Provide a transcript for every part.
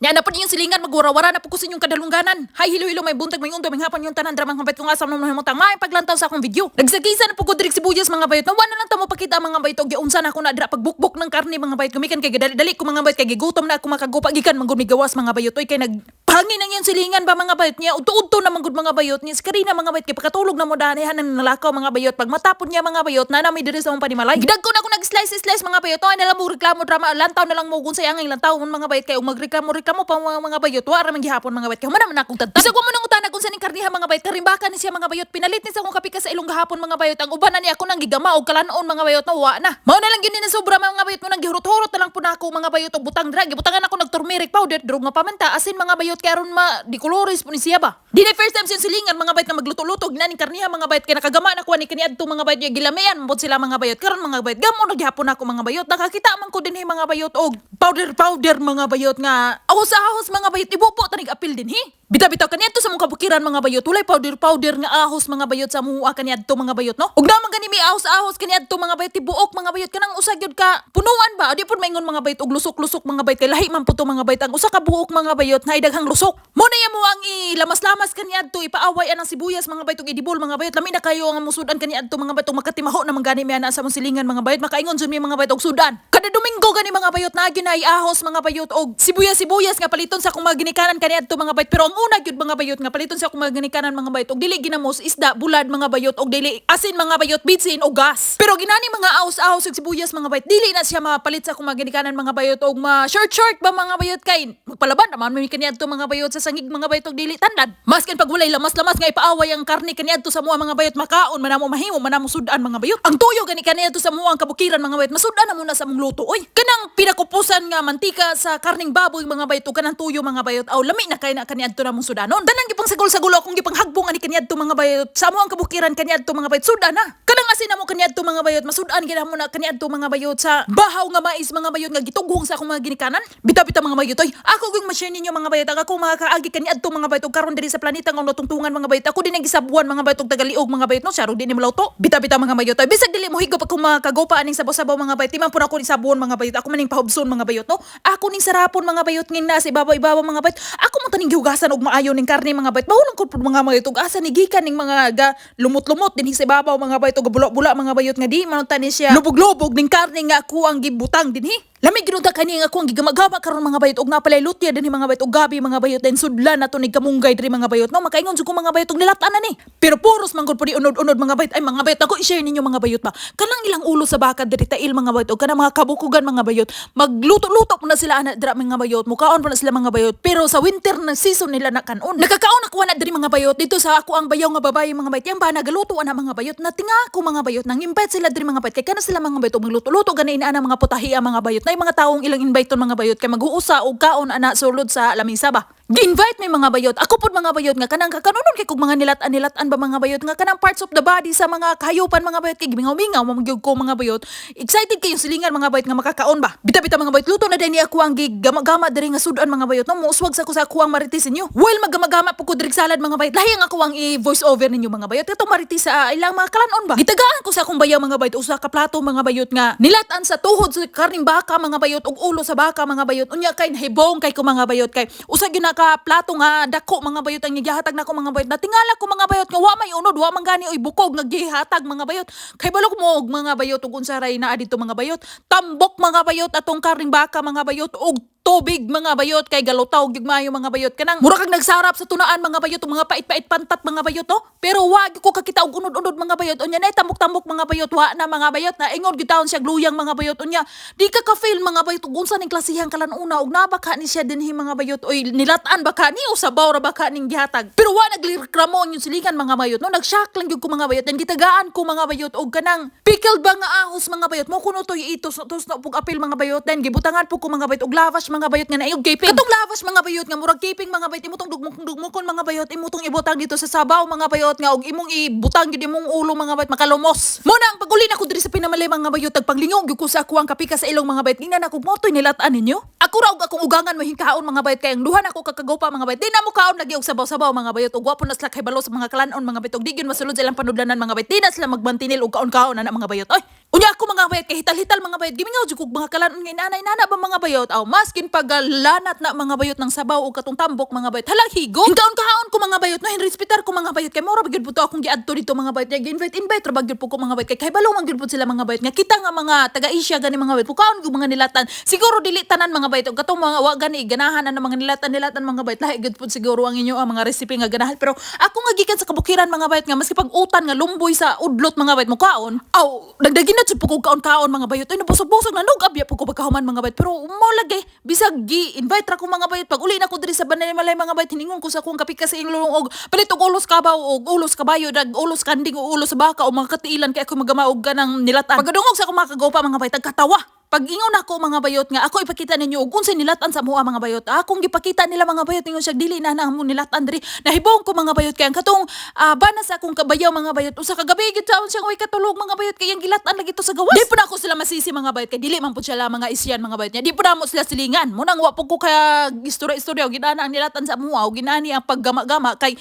Nya na po inyong silingan, magwara-wara na po ko sa inyong kadalungganan. Hi, hello, hello, maayong buntag, maayong undang, maayong hapon inyong tanan, dramang hambait kung asam nung nahimutang maayong paglantaw sa akong video. Nagsagisa na po ko diri sibuyas, mga bayot. Nawa na lang ta mo pakita, mga bayot, og giunsa na ako na dira pagbukbok ng karne, mga bayot. Gumikan kay gadali-dali ko, mga bayot, kay gigutom na ako makagupa gikan man gud migawas, mga bayot. Oy, kay nagpahangin ang iyong silingan ba, mga bayot niya. Udto-udto na man gud, mga bayot niya. Si Karina, mga bayot, kay pakatulog na mo danihan ang nalakaw, mga bayot. Pag matapon niya, mga bayot, na nami diri sa mong panimalay. Gidagko na ako nag-slice slice, mga bayot. Oy, na lang mo reklamo drama, lantaw na lang mo kung sayang ang lantaw mga bayot, kay ug magreklamo reklamo pa mga bayot. Wa ra man gihapon, mga bayot. Kay man man akong tadtad. Bisag wa mo nang utana kung sa ning karniha, mga bayot, karimbaka ni siya, mga bayot. Pinalit ni sa akong kapika sa ilong gahapon, mga bayot. Ang uban na ni ako nang gigama og kalanon, mga bayot, no wa na. Mao na lang gyud ni na sobra, mga bayot, mo nang gihurot-hurot na lang pud nako, mga bayot, og butang dra. Gibutangan ako nag turmeric powder, drug nga pamenta, asin, mga bayot, kay aron ma di colores po ni siya ba. Di na first time siya silingan, mga bayot, na magluto-luto gina ning karniha, mga bayot, kay nakagama na ko ni kaniadto, mga bayot, ya gilamean man sila, mga bayot. Karon, mga bayot, gamo na gihapon ako, mga bayot. Nakakita man ko dinhi, mga bayot, og powder powder, mga bayot, nga ahos-ahos, mga bayot, ibubo tanig apil dinhi. Bitaw-bitaw kaniadto sa mong kabukiran, mga bayot, walay powder powder nga ahos, mga bayot, sa muha kaniadto, mga bayot, no. Ug naman gani may ahos-ahos kaniadto, mga bayot, tibuok, mga bayot, kanang usa gyud ka punuan ba? Di pud maingon, mga bayot, og lusok-lusok, mga bayot, kay lahi man pud to, mga bayot. Ang usa ka buok, mga bayot, na daghang lusok. Mo na mo ang ilamas-lamas kaniadto, ipaaway anang sibuyas, mga bayot, ug idibol, mga bayot. Lami na kayo ang musudan kaniadto, mga bayot, ug makatimaho na man gani mi ana sa mong silingan, mga bayot, makaingon jud mi, mga bayot, og sudan. Kada Domingo gani, mga bayot, naa gyud nay ahos, mga bayot, og sibuyas-sibuyas nga paliton sa akong mga ginikanan kaniadto, mga bayot. Pero ang una gyud, mga bayot, nga paliton sa akong mga ginikanan, mga bayot, og dili ginamos, isda bulad, mga bayot, og dili asin, mga bayot, bitsin og gas. Pero ginani mga ahos-ahos ug sibuyas, mga bayot, dili na siya mapalit sa akong mga ginikanan, mga bayot, og ma short short ba, mga bayot, kay magpalaban naman mi kaniadto, mga bayot, sa sangig, mga bayot, og dili tandan. Maskin pag walay lamas-lamas nga ipaaway ang karne kaniadto sa mua, mga bayot, makaon man namo, mahimo man namo sudan, mga bayot. Ang tuyo gani kaniadto sa mua ang kabukiran, mga bayot, masudan na muna sa mong luto oy. Kanang pinakupusan nga mantika sa karning baboy, mga bayot, ug kanang tuyo, mga bayot, aw lami na kay na kaniadto na mong sudanon. Tanang gipang sagol-sagol akong gipanghagbong ani kaniadto, mga bayot, sa amo ang kabukiran kaniadto, mga bayot, sudan na. Kanang asin namo kaniadto, mga bayot, masudan gid mo na kaniadto, mga bayot, sa bahaw nga mais, mga bayot, nga gitughong sa akong mga ginikanan. Bitaw-bitaw, mga bayot oy. Ako gyud ma-share ninyo, mga bayot, ang akong mga kaagi kaniadto, mga bayot, ug karon diri sa planeta nga natungtungan, mga bayot. Ako din ang gisabuan, mga bayot, ug tagaliog, mga bayot, no, syaro di ni malawto. Bitaw-bitaw, mga bayot oy. Bisag dili mo higop akong mga kagopa aning sabaw-sabaw, mga bayot, di man pud ako ni sabuon, mga bayot. Ako man ning pahubson, mga bayot, no. Ako ning sarapon, mga bayot, ngin nasa ibabaw-ibabaw, mga bayot. Ako man taning gihugasan og maayo ning karne, mga bayot. Mahulong ko pud, mga bayot, ug asa ni gikan ning mga ga lumot-lumot dinhi sa ibabaw, mga bayot, ug bula-bula, mga bayot, nga di man tani siya lubog-lubog ning karne nga ako ang gibutang dinhi. Lami gid unta kani nga ako ang gigamagama karon, mga bayot, og napalay lutya dinhi, mga bayot, og gabi, mga bayot, then sudlan nato ni kamunggay diri, mga bayot, no. Makaingon jud ko, mga bayot, og nilatan na ni. Pero puros man gud pud unod-unod, mga bayot. Ay, mga bayot, ako i-share ninyo, mga bayot ba. Kanang ilang ulo sa baka diri tail, mga bayot, og kanang mga kabukugan, mga bayot. Magluto-luto po na sila ana dira, mga bayot. Mukaon po na sila, mga bayot. Pero sa winter na season nila na kanon. Nakakaon ako na diri, mga bayot, dito sa ako ang bayaw nga babae, mga bayot. Yang ba nagaluto ana, mga bayot. Natinga ko, mga bayot, nang invite sila diri, mga bayot. Kay kana sila, mga bayot, og magluto-luto gani ina mga putahi mga bayot. Na mga taong ilang invite mga bayot kay maghuusa og kaon ana sulod sa lamisa ba. Gi-invite may mga bayot. Ako pod, mga bayot, nga kanang kakanunon kay kog mga nilat-an ba, mga bayot, nga kanang parts of the body sa mga kahayupan, mga bayot, kay gimingaw-mingaw man gyud ko, mga bayot. Excited kayo silingan, mga bayot, nga makakaon ba. Bita-bita, mga bayot, luto na din ni ako ang gigama-gama diri nga sudan, mga bayot, no. Muuswag sa ko sa ako ang marites ninyo. Well, maggamagama po ko diri salad, mga bayot. Lahi ang ako ang i-voice over ninyo, mga bayot. Katong marites sa ilang mga kalanon ba. Gitagaan ko sa akong bayaw, mga bayot, usa ka plato, mga bayot, nga nilatan sa tuhod sa karning baka, mga bayot, ug ulo sa baka, mga bayot. Unya kay nahibong kay ko, mga bayot, kay usa gyud na ka plato nga dako, mga bayot, ang gihatag nako, mga bayot. Natingala ko, mga bayot, nga wa may unod, wa man gani oy bukog nga gihatag, mga bayot. Kay balok mo og mga bayot ug unsa ray naa dito, mga bayot. Tambok, mga bayot, atong karning baka, mga bayot, ug tubig, mga bayot, kay galutaw gyud maayo, mga bayot, kanang mura kag nagsarap sa tunaan, mga bayot, ug mga pait-pait pantat, mga bayot, no. Pero wa gyud ko kakita og unod-unod, mga bayot. Unya nay tambok-tambok, mga bayot, wa na, mga bayot. Na ingon gyud taon siya luyang, mga bayot. Unya di ka ka-feel, mga bayot, ug unsa ning klasehang kalanuna ug nabaka ni siya dinhi, mga bayot, oy nilatan ba ka ni o sabaw ra ba ka ning gihatag. Pero wa nagreklamo ang inyong silingan, mga bayot, no. Nag-shock lang gyud ko, mga bayot. Dan gitagaan ko, mga bayot, og kanang pickled ba nga ahos, mga bayot, mo kuno to itos tos na pug apil, mga bayot. Then gibutangan po ko, mga bayot, og lavash, mga bayot, nga naayog gaping. Katong lavash, mga bayot, nga murag gaping, mga bayot, imo tong dugmok dugmokon, mga bayot, imo tong ibutang dito sa sabaw, mga bayot, nga og imong ibutang gyud imong ulo, mga bayot, makalumos. Mo na ang paguli na ko diri sa pinamalay, mga bayot, tagpanglingog gyud ko sa akuang kapika sa ilong, mga bayot. Gingnan ako mo to'y nilatan ninyo. Ako ra og akong ugangan mo hingkaon, mga bayot, kay ang duha nako kakagupa, mga bayot. Di na mo kaon lagi og sabaw-sabaw, mga bayot, ug wa po na sila kahibalo sa mga kalanon, mga bayot, ug di gyud masulod sa ilang panudlanan, mga bayot. Di na sila magmantinil og kaon-kaon ana, mga bayot. Oy, unya ako, mga bayot, kay hital-hital, mga bayot, gimingaw jud kog mga kalanon nga inana inana ba, mga bayot. Aw maskin Maskin paglanat na, mga bayot, ng sabaw o katong tambok, mga bayot. Hala, higo. Hingkaon kahaon ko, mga bayot, no, hinrespetar ko, mga bayot, kay mura ba gyud po to akong giadto dito, mga bayot. Nya invite invite ra ba gyud po ko, mga bayot, kay kahibalo man gyud po sila, mga bayot, nga kita nga mga taga Asia gani, mga bayot, pukaon gyud mga nilatan. Siguro dili tanan, mga bayot, og katong mga wa gani ganahan na ng mga nilatan nilatan, mga bayot, lahi gyud po siguro ang inyo ang mga recipe nga ganahan. Pero ako nga gikan sa kabukiran, mga bayot, nga maski pag utan nga lumboy sa udlot, mga bayot, mukaon. Aw, dagdagin na jud po kog kaon-kaon, mga bayot. Ay, nabusog-busog na nug abya po ko pagkahuman, mga bayot. Pero mo lagi bisag gi invite ra ko, mga bayot, pag uli na ko diri sa Banamalay, mga bayot, hiningon ko sa akong kapikas sa ilong og palit og ulos kabaw og ulos kabayo dag ulos kanding o ulos baka o mga katiilan kay ako magama og ganang nilatan. Pagkadungog sa akong mga kagopa, mga bayot, katawa. Pag ingon ako, mga bayot, nga ako ipakita ninyo og unsay nilatan sa mua, mga bayot. Akong gipakita nila, mga bayot, ingon siya, dili na na amo nilatan diri. Nahibong ko, mga bayot, kay ang katong bana sa akong kabayaw, mga bayot, usa ka gabi gid taon siyang way katulog, mga bayot, kay ang gilatan lagi to sa gawas. Di po na ako sila masisi, mga bayot, kay dili man pud sila mga Asian, mga bayot niya. Di po na mo sila silingan. Munang wa po ko kaya istorya-istorya og ginana ang nilatan sa mua o ginani ang paggama-gama kay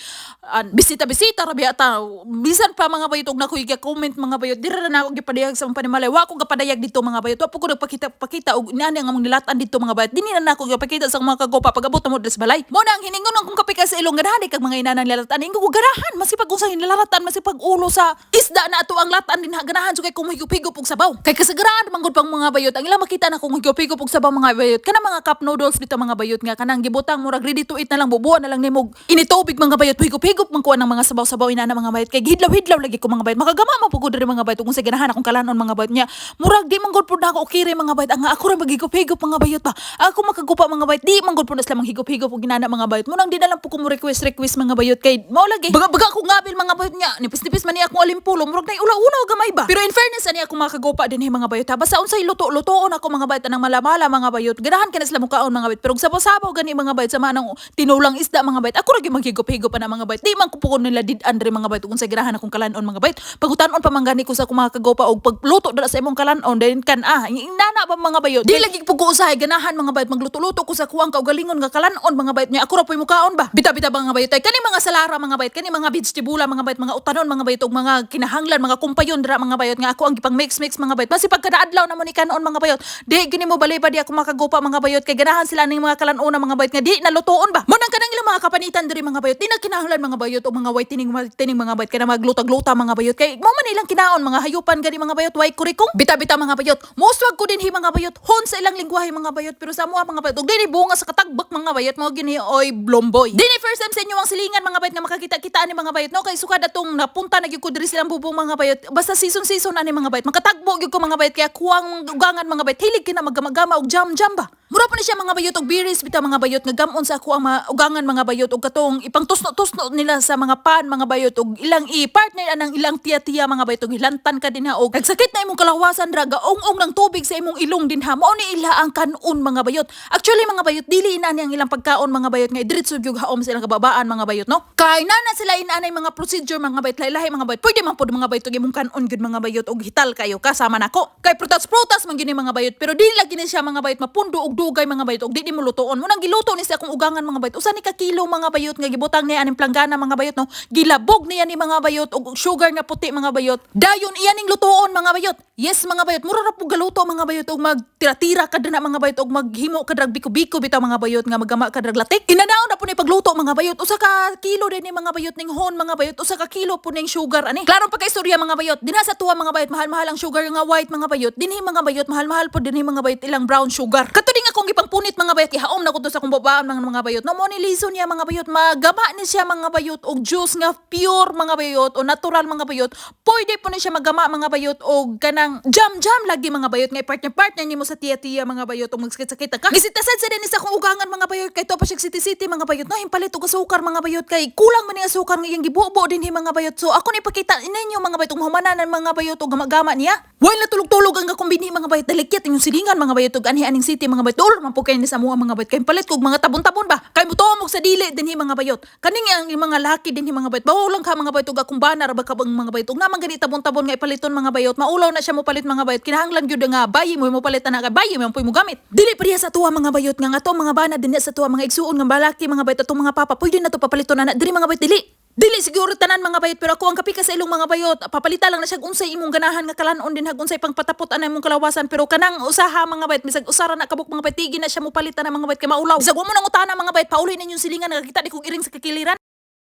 bisita-bisita ra biya ta. Bisan pa, mga bayot, og nakoy comment, mga bayot, diri ra na ako gipadayag sa among panimalay. Wa ko gapadayag dito, mga bayot. Wa po ko nagpakita pakita og inani ang among nilatan dito, mga bayot. Dinhi na nako gipakita sa mga kagopa pag abot mo diri sa balay. Mo na ang hiningon ang kong kapika sa ilong, ganahan kag mga inanang nilatan. Ingon ko, ganahan maski pag unsay nilalatan, maski pag ulo sa isda na ato ang latan din ha, ganahan so kay kung higop-higop og sabaw. Kay kasagaraan man gud pang mga bayot ang ilang makita na kung higop-higop og sabaw, mga bayot, kanang mga cup noodles bitaw, mga bayot, nga kanang gibutang murag ready to eat na lang, bubuan na lang nimo initubig, mga bayot, higop-higop man kuha ng mga sabaw-sabaw inana, mga bayot, kay gihidlaw-hidlaw lagi ko, mga bayot. Makagama man pud ko diri, mga bayot, kung sa ganahan akong kalanon, mga bayot niya. Murag di man gud pud na ako okire, mga bayot, ang ako ra maghigop-higop, mga bayot pa. Ako makagupa, mga bayot, di man gud pud na sila manghigop-higop og ginana, mga bayot. Munang di na lang po ko mo request request, mga bayot, kay mao lagi. Baga-baga ko ngabil, mga bayot niya. Nipis-nipis man niya akong alimpulo, murag nay ula-ula gamay ba. Pero in fairness ani ako mga kagupa din mga bayot ha. Basta unsay luto-lutoon ako, mga bayot, anang malamala, mga bayot. Ganahan ka na sila mukaon, mga bayot. Pero og sabaw-sabaw gani, mga bayot, sama nang tinulang isda, mga bayot. Ako ra gyud maghigop-higop pa na, mga bayot. Di man ko po nila did andre, mga bayot, kung sa ganahan akong kalanon, mga bayot. Pagutanon pa man gani ko sa akong mga kagopa og pagluto dira sa imong kalanon then kan inana ba, mga bayot. Di lagi po ko usahay ganahan, mga bayot, magluto-luto ko sa kuwang kaugalingon nga kalanon, mga bayot niya. Ako ra po'y mukaon ba. Bita-bita ba, mga bayot, ay kani mga salara, mga bayot, kani mga vegetable, mga bayot, mga utanon, mga bayot, ug mga kinahanglan mga kumpayon dira, mga bayot, nga ako ang gipang mix mix, mga bayot. Basi pagkada adlaw na mo ni kanon, mga bayot, di gini mo bali pa di ako makagupa, mga bayot, kay ganahan sila ning mga kalanon mga bayot nga di nalutoon ba. Mo nang kanang ilang mga kapanitan diri, mga bayot, di na kinahanglan, mga bayot, og mga whitening whitening, mga bayot, kana maglutag-luta, mga bayot, kay mo man ilang kinaon mga hayupan gani, mga bayot, way kurikong. Bita-bita, mga bayot, moswag ko dinhi, mga bayot, hon sa ilang lingwahe, mga bayot, pero sa amoa, mga bayot, og dili bunga sa katagbak, mga bayot, mao gini oy blomboy. Dini first time sa inyo ang silingan, mga bayot, nga makakita-kita ani, mga bayot, no, kay sukad atong napunta na gyud ko diri silang bubong, mga bayot, basta season season ani, mga bayot, makatagbo gyud ko, mga bayot, kaya kuwang ugangan, mga bayot, hilig kina maggamagama og jam jam ba. Mura pa ni siya, mga bayot, og berries bitaw, mga bayot, nga gamon sa ako ang mga ugangan, mga bayot, og katong ipangtusno-tusno nila sa mga pan, mga bayot, og ilang i-partner anang ilang tiya-tiya, mga bayot, og hilantan ka din ha og nagsakit na imong kalawasan ra, gaong-ong ng tubig sa imong ilong din ha. Mao ni ila ang kanon, mga bayot. Actually, mga bayot, dili ina ni ang ilang pagkaon, mga bayot, nga diretso gyud haom sa ilang kababaan, mga bayot, no, kay nana sila inaanay mga procedure, mga bayot, lahi-lahi, mga bayot. Pwede man pud, mga bayot, og imong kanon gyud, mga bayot, og hital kayo kasama nako kay prutas-prutas man gyud ni, mga bayot, pero dili lagi ni siya, mga bayot, mapundo og dugay, mga bayot, og di mo lutoon. Mo nang giluto ni sa akong ugangan, mga bayot, usa ni ka kilo, mga bayot, nga gibutang niya aning planggana, mga bayot, no, gilabog niya ni, mga bayot, og sugar nga puti, mga bayot. Dayon iya ning lutoon, mga bayot. Yes, mga bayot, mura ra pud galuto, mga bayot, og magtira-tira ka na, mga bayot, og maghimo ka drag biko-biko bitaw, mga bayot, nga magama ka drag latik. Inanaw na po ni pagluto, mga bayot. Usa ka kilo din ni, mga bayot, ning hon, mga bayot, usa ka kilo po ning sugar ani. Klaro pagka istorya, mga bayot. Dinha sa tuwa, mga bayot, mahal-mahal ang sugar nga white, mga bayot. Dinhi, mga bayot, mahal-mahal po dinhi, mga bayot, ilang brown sugar. Kato din akong gipangpunit, mga bayot, ihaom na ko to sa akong babaan mga bayot. No mo ni liso niya, mga bayot, magama ni siya, mga bayot, og juice nga pure, mga bayot, o natural, mga bayot. Pwede po ni siya magama, mga bayot, og kanang jam-jam lagi, mga bayot, nga partner partner nimo sa tiya-tiya, mga bayot, og magsakit-sakit ka. Gisita sad sa din sa akong ugangan, mga bayot, kay to pa siya city city, mga bayot, no, himpalit og asukar, mga bayot, kay kulang man ni asukar nga iyang gibubo dinhi, mga bayot. So ako ni pakita ninyo, mga bayot, ug mahumanan mga bayot og gamagama niya. While natulog-tulog ang akong binhi, mga bayot, dalikyat inyong silingan, mga bayot, ug anhi aning city, mga bayot, duol man po kay ni sa mga bayot, kay palit kog mga tabon-tabon ba. Kay mutuo sa dili dinhi, mga bayot. Kaning ang mga laki dinhi, mga bayot, bawo lang ka, mga bayot, ug akong bana ra ba ka bang, mga bayot, ug naman gani tabon-tabon nga ipaliton, mga bayot, maulaw na siya mo palit, mga bayot, kinahanglan gyud nga bayi mo mo palit ana kay bayi mo poy mo gamit. Dili pa diha sa tuwa, mga bayot, nga ato mga bana dinhi sa tuwa, mga igsuon nga balaki, mga bayot, atong mga papa pwede na to papaliton ana diri, mga bayot, dili. Dili siguro tanan, mga bayot, pero ako ang kapika sa ilong, mga bayot. Papalita lang na siya unsay imong ganahan nga kalanon din hag unsay pangpatapot ana imong kalawasan, pero kanang usaha, mga bayot, bisag usara na kabuk, mga bayot, tigi na siya mopalitan na, mga bayot, kay maulaw. Bisag wa mo nang utana, mga bayot, pauloy ninyong silingan, nakakita di kog iring sa kakiliran.